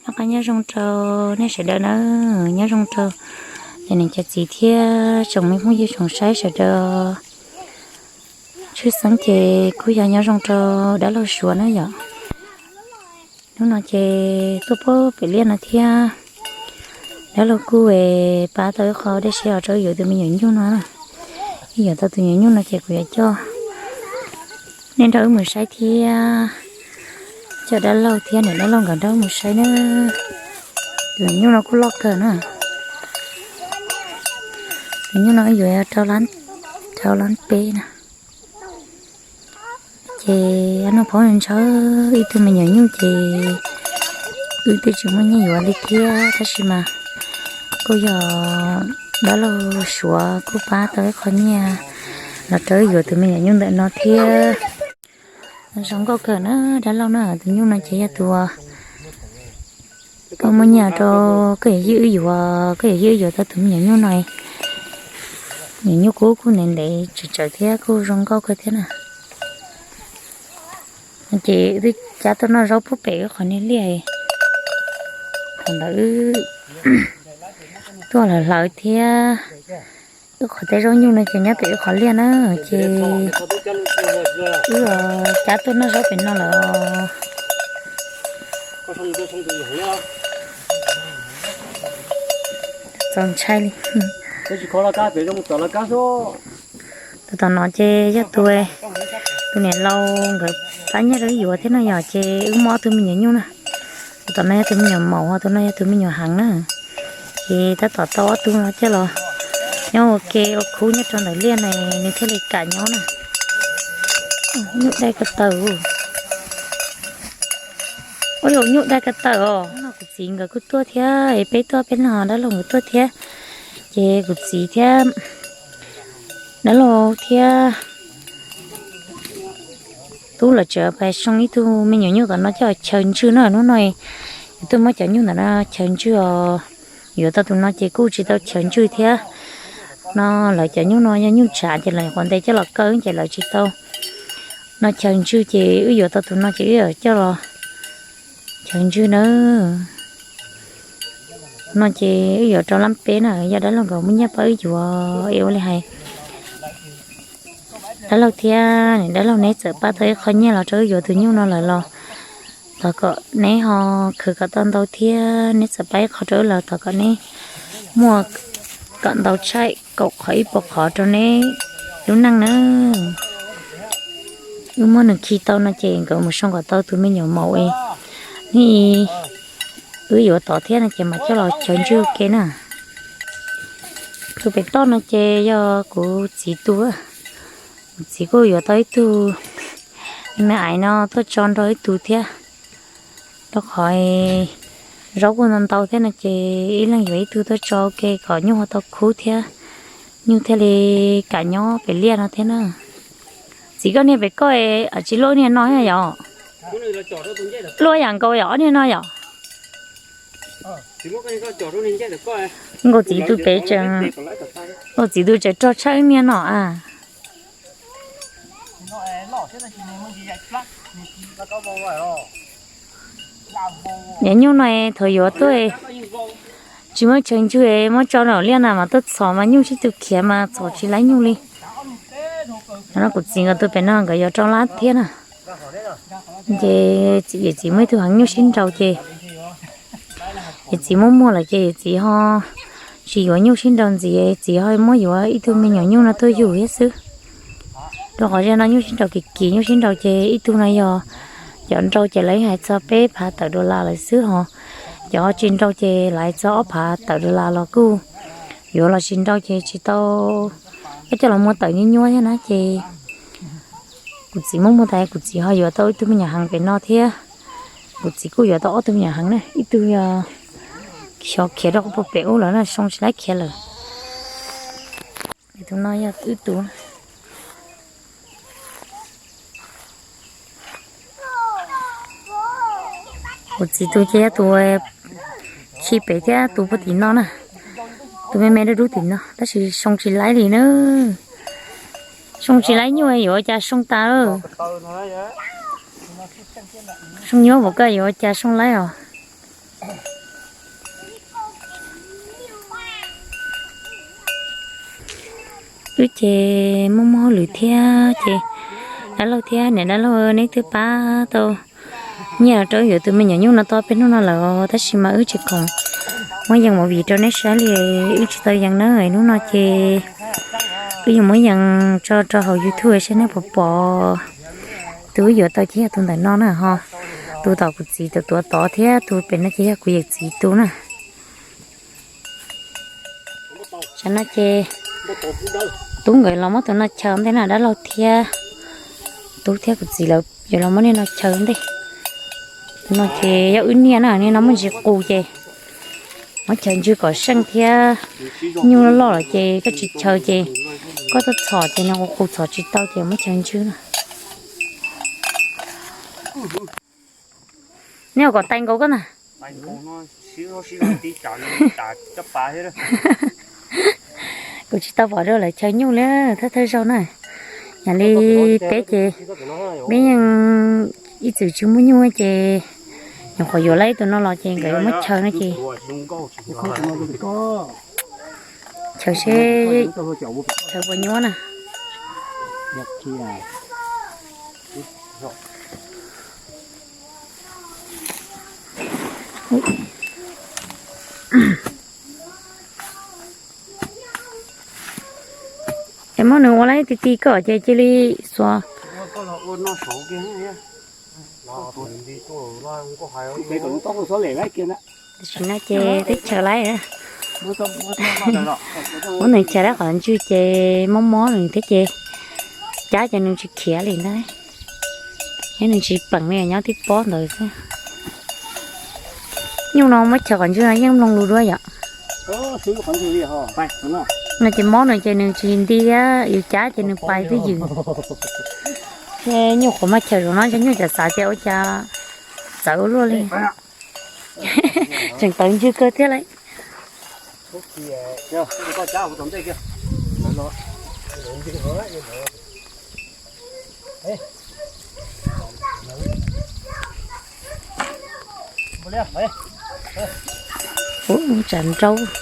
Noj qab nyob zoo rau nej sawv daws na, nyob zoo rau cov niam cov txiv thiab tsoom me phooj ywg tsoom saib sawv daws. Tshwj xeeb ces kuj yog nyob zoo rau dab laug Suav na yom. Hnub no ces tuaj pem liaj no thiab, dab laug kuj pab tau ib qho dej siab los rau wb yuav tus me nyuam nyuj no na. Wb yuav tau tus me nyuam nyuj no ces kuv yuav coj nej nrog wb mus saib thiab, coj dab laug thiab niam dab laug nkawd nrog wb mus saib na. Tus me nyuam nyuj no kuj loj kawg na. Tus me nyuam nyuj no wb yuav rau lab peb na. Ces noj phob ntshaw ib tug me nyuam nyuj ces wb twb tsis muaj nyiaj yuav li thiab, tab sis mas kuj yog dab laug Suav kuj pab tau ib qho nyiaj los rau wb yuav tus me nyuam nyuj ntawm no thiab. Zoo nkauj kawg na, dab laug na, tus nyuj no ces yog tus koj muaj nyiaj rau koj yawm yij wb yuav, koj yawm yij wb yuav tau tus me nyuam nyuj no. Nyuam nyuj kuj kuj ntev ntev tsawv tsawv thiab kuj zoo nkauj kawg thiab na. Ces wb twb cab tuaj noj zaub puag pem wb qhov niag liaj, thaum ntawd wb tuaj hlawv hlawv thiab, wb qhov tej zaub nyuj no ces nyob pem wb qhov liaj na, ces wb cab tuaj noj zaub pem no lawm. Txaus ntshai li. Tus tom no ces yog tus, tus niam laus nkawd pab nyiaj rau wb yuav thiab no yom, ces wb muaj ob tug me nyuam nyuj na. Tus tom no yog tus me nyuam maum, tus no yog tus me nyuam heev na. Ces tab tom tau ob tug no coj los nyob ua ke ua khub nyob rau ntawm liaj na, nws thiaj li kam nyob na. Nyuj dai ko taw. Ua yus nyuj dai ko taw os. No kuv txiv nkawd kuj tuaj thiab, peb tuaj peb no dab laug nkawd tuaj thiab. Ces kuv txiv thiab dab laug thiab tub lawv tseem pais soo ib tug me nyuam nyuj tom no coj chaw ntswj na. Hnub no yus tuaj muab cov nyuj ntawm no chaw ntswj os. Yuav tau tus no ces kuj tsis tau chaw ntswj thiab. No lawv cov nyuj no yog nyuj tshav ces lawv nyuam qhuav ntes coj los kaw ces lawv tsis tau no chaw ntswj, ces wb yuav tau tus no ces wb yuav coj los chaw ntswj nawb. No ces wb yuav rau lab peb na, yog dab laug nkawd muaj nyiaj pab wb yuav es ua li hais. Dab laug thiab niam dab laug neb txawm pab tau ib qho nyiaj los rau wb yuav tus nyuj no lawm los thov kom neb ho khwv kom tau ntau thiab neb txawm pab ib qho rau wb los thov kom neb muaj kom ntau tshaj kaum qhov ib puas qhov rau neb lub neej na. Wb muab nws khi tau no ces nkawd mus soo kom tau tus me nyuam maum es neb wb yuav tod thiab no ces mam coj los chaw ntswj ua ke na. Tus pem toj no ces yog kuv txiv tus, kuv txiv kuj yuav tau ib tug me aiv no tuaj tso nrog ib tug thiab. Rau qhov zaub kuj ntau ntau thiab no ces ib leeg yuav ib tug tuaj tso ua ke kom nyuj ho tau khub thiab, nyuj thiaj li kam nyob pem liaj no thiab na. Txiv, koj niag pem koj tsis luaj niag no yom? Luaj yam nkaus yom, ob niag no yom? Nkaus txiv tus pem tseem, nkaus txiv tus tseem rog tshaj wb niag no a. Niag nyuj no thaum yuav tuaj tsis muab chaw ntswj, muab tso nraum liaj na mas tuaj txhom mas nyuj sib tw khiav mas txhom tsis laib nyuj li. No kuv txiv nkawd tus pem no nkawd yuav rau lab thiab na. Ces yawm txiv muaj ib tug heev nyuj sib nraus ces yawm txiv muab muag lawm ces yawm txiv ho tsis yuav nyuj sib nraus ntxiv, txiv ho muab yuav ib tug me nyuam nyuj no tuaj yug thiab xwb. Rau qhov zaum no nyuj sib nraus kim kim, nyuj sib nraus ces ib tug no yog cov nrau ces lawv hais txog peb phav tawm dollar lawm xwb, ho cov tsis nrau ces lawv hais txog ob phav tawm dollar los kuj yuav los tsis nrau ces tsis tau, peb coj los muag tawm nyuaj nyuaj thiab na ces kuv txiv muab muag tas kuv txiv ho yuav tau ib tug me nyuam heev pem no thiab. Kuv txiv kuj yuav tau ob tug me nyuam heev na, ib tug yog xyov khiav rau qhov puag pem ub lawm na, soo tsis laib khiav lawm. Tus no yog wb tus. Kuv txiv tus ces yog tus khi pem thiab tus puag tim no na. Tus me me dub dub tim no tab sis soo tsis laib li na. Soo tsis laib nyuj yuav ua cas soo tas. Soo nyuaj npaum koj yuav ua cas soo laib os. Wb ces muaj muaj hauj lwm thiab ces dab laug thiab niam dab laug neb twb pab tau nyiaj rau wb yuav tus me nyuam nyuj no tau peb hnub no lawm, tab sis mas wb tsis khoom muab yees movie rau neb saib li, wb tsis tau yees na. Hnub no ces wb yuav muab yees tso rau hauv YouTube saib neb puas pom. Tus wb yuav tau ces yog tus ntawm no na ho, tus tom kuv txiv tus tuav tod thiab tus pem no ces yog kuv yawm txiv tus na. Tsam no ces tub nkawd los muab tus no chaw ntej na, dab laug thiab tub thiab kuv txiv lawv yuav los muab niag no chaw ntej. Tus no ces yog wb niaj na, niaj no muaj ntsis qus ces muab chaw ntswg kom seej thiab. Nyuj loj loj lawm ces koj tsis chaw ces koj tuaj txhom ces nws qus qus txhom tsis tau ces muab chaw ntswg na. Nej ua kom tais nkaus koj na. Kuv tsis tau pom rau lawv chaw nyuj li, thawj thawj zaug na. Yam li peb ces peb yeej ib txwm tsis muaj nyuj ces nyuam qhuav yuav lawm tus no los ces nkawd yuav muab chaw no ces chaw seb chaw puas nyuaj na. Es muab nws ua laib ti ti koj ces cia li xuas. Tam sim no ces twb chaw laib. Muab nws chaw laib qhov ntswg ces mob mob nws thiab ces cab ces nws tsis khiav li ntag. Nws tsis peem li, nyob tib pob ntawd xwb. Nyuj no muab chaw qhov ntswg no yeej mloog lus dua yom. No ces mob nws ces nws tsis nti, yus cab ces nws pais twb ywm. Ces nyuj qhuav muab chaw zaum no ces nyuj cov xav tias ua cas txawv ua luaj li. Tseem tawv ntswg kawg thiab lauj. Ub, tsam nraub. Chaw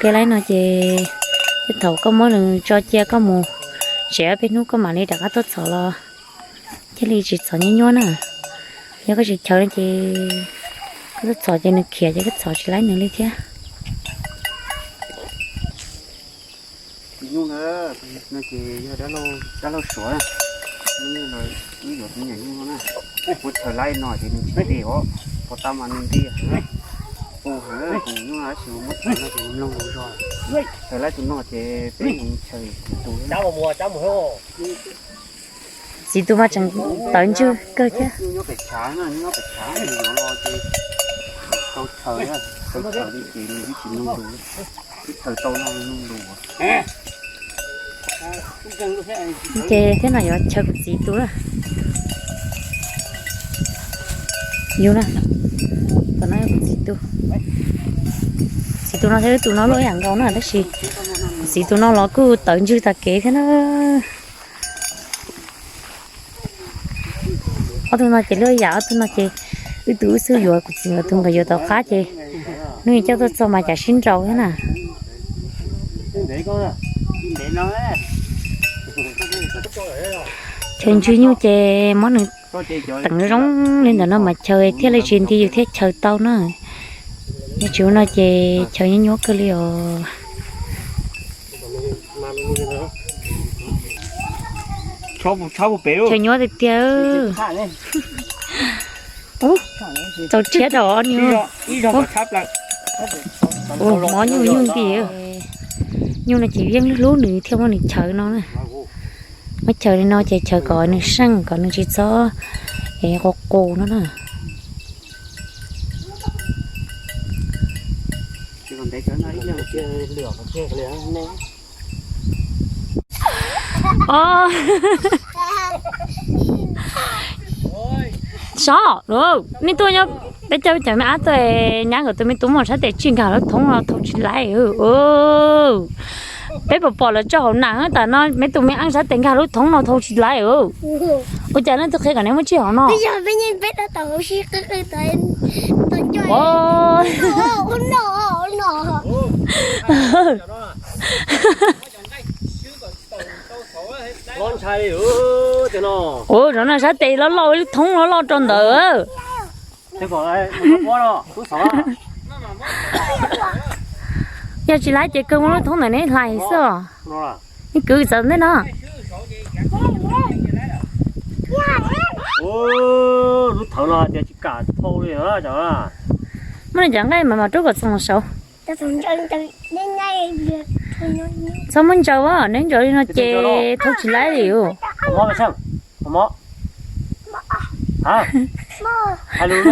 kev laib no ces thaum koj muab nws tso cia koj mus tsev ob peb hnub koj mam li rov qab tuaj txhom los thiaj li tsis txhom nyuaj nyuaj na. Yog koj tsis chaw no ces koj tuaj txhom ces nws khiav ces koj txhom tsis laib nws li thiab. Tus nyuj na, no ces yog dab laug suav na. Wb yuav tus nyuj no na, muab chaw laib no ces nws tsis nti os, pov tau mas nws nti heev, qus heev. Tus nyuj no tab sis muab chaw no ces nws mloog lus zog. Chaw laib tus no ces peb mus chaw tus. Txiv tus mas tseem tawv ntswg kawg thiab. Nyob pem tshav, nyob pem tshav, nws yuav los ces tau chaw, tau chaw li ces nws twb tsis mloog lus, twb chaw tau no mloog lus. Ces thiab no yuav chaw kuv txiv tus na. Yus na, tom no yog kuv txiv tus. Txiv tus no thiab wb tus no luaj ib yam nkaus na, tab sis kuv txiv tus no los kuj tawv ntswg tas kev thiab na. Ob tug no ces luaj ib yam, ob tug no ces wb tus wb xub yuav, kuv txiv nkawd tus nkawd yuav tom qab ces hnub ib coj tuaj txog mas cas sib nraus thiab na. Chaw ntswg nyuj ces muab nws teem zoo li ntawm no mas chaw thiaj li tsis nti yus thiaj chaw tau na. Nyob tsis ua no ces chaw nyuaj nyuaj kawg li os. Chaw nyuaj tiag tiag. Ub, txaus rhiab rau ni. Ua mob nyuj nyuj nti. Nyuj no ces yeej hlub nws thiaj muab nws chaw no na. Muab chaw li no ces chaw kom nws seej kom nws tsis txhob es qus qus no na. Sav, nej tuaj nyob Peb coj cov me ab tuaj nyab nkawd tus me tub mus sab tes tsis nkag lub thoob no thau tsis laib. Peb puas pom lawv tso hauv nas tas no me tus me ab sab tes nkag lub thoob no thau tsis laib. Ua cas nej twb qhia kom neb muab tsij hauv no? Ua, zov no sab tes loj loj, ib lub thoob loj loj rau ntawd. Yog tsis laib ces kawg muab lub thoob ntawm neb hlais xwb os. Neb kwv txawv ntej no. Lub thawv no tias tsis kam thau li. Muab cov nqaij mas mam rub kom txoos saud. Txhob muab ntsaws, neb ntsaws li no ces thau tsis laib li. Hais lus,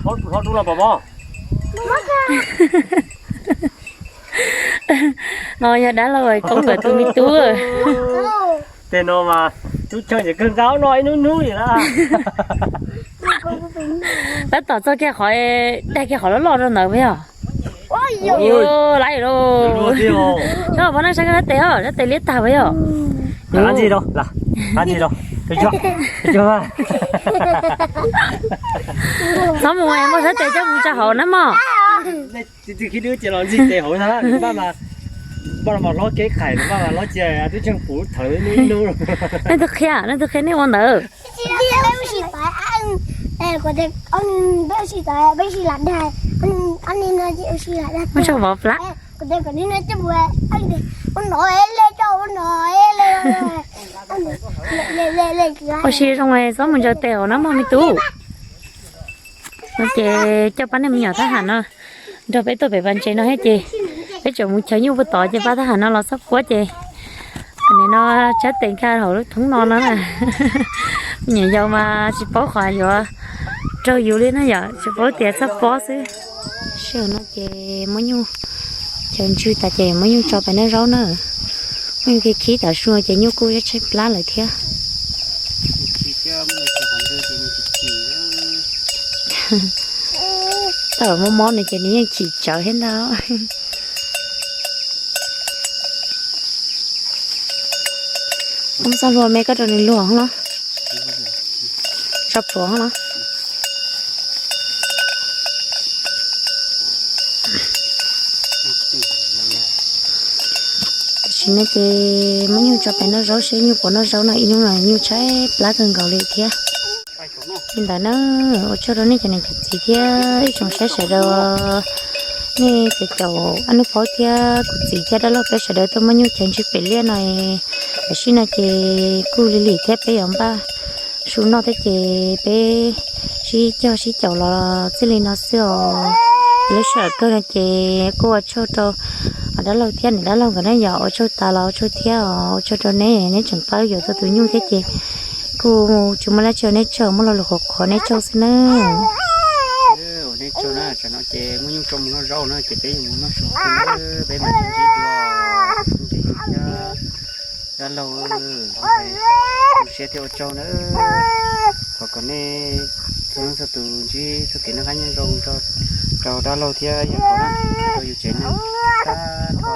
hlob dub los pom mog. No yog dab laug Koob nkawd tus me tub. Tej no mas tub Tsheej ces kawg nqa no ib hnub hnub li lawm. Tab tom txog kiag qhov, daig kiag qhov loj loj rau ntawd puas yog? Laib lauj. Txhob pov neej saib sab tes os, sab tes liab tag puas yog? Txhob mus, muab sab tes coj mus tso hauv na mog. Tib tug khib dub ces los ntxig tes hauv ntag, npaj mas, npaj mas hlob kev qhais, npaj mas hlob cia tub Tsheej puv thawv ib hnub. Nej twb qhia, nej twb qhia nej ua ntawd. Muab tso vov plab. Ua si zoo, txhob mus ntsaws tes hauv na mog me tub. No ces coj pab nej me nyuam thab ham no nrog peb tuaj pem pas ntses no thiab ces peb tseem mus chaw nyuj puag tod ces pab thab ham no los txhob puab ces nim no tsab tes nkag hauv lub thoob no no na. Me nyuam yaus mas tsis paub qhov yuav raug yus li na yom, tsis paub tias txhob pob xwb. Sij hawm no ces muab nyuj chaw ntswg tas ces muab nyuj tso pem noj zaub na. Muab nyuj khib khib tas su ces nyuj kuj tshaib plab lawm thiab. Tawm mob mob nws ces nws yeej chim tsawv thiab ntag. Muab txoj hlua me koj rau nws luag los, tso pluav los. Tam sim no ces muab nyuj tso pem noj zaub seb nyuj puas noj zaub no, ib hnub no nyuj tshaib plab kawg nkaus li thiab. Li ntawd na, ua tsaug rau nej cov niam cov txiv thiab ib tsoom saib sawv daws, nej cov caum Ab Hnub Paub thiab kuv txiv thiab dab laug peb sawv daws tuaj muab nyuj chaw ntswg pem liaj no. Tam sim no ces kuj lig lig thiab peb yuav npaj su noj thiab ces peb sib cog sib caum los txij li no xwb os. Lub sij hawm kawg no ces kuj ua tsaug rau dab laug thiab niam dab laug nkawd na yom, ua tsaug tas los ua tsaug thiab os, ua tsaug rau neb, neb tseem pab yuav tau tus nyuj thiab ces kuj tsis muaj dab tsi neb tsaug, muaj lo lus qhuav qhuav neb tsaug xwb nawb. Ua neb tsaug na, tsam no ces muab nyuj tso mus noj zaub na ces peb yuav mus noj su, peb mam ntsib dua, ntsib thiab dab laug, tu siab thiab ua tsaug na. Thov kom nej txhua leej txhua tus ntsib txoj kev noj qab nyob zoo rau dab laug thiab yawg Pov na, rau yus tsev neeg tag nrho.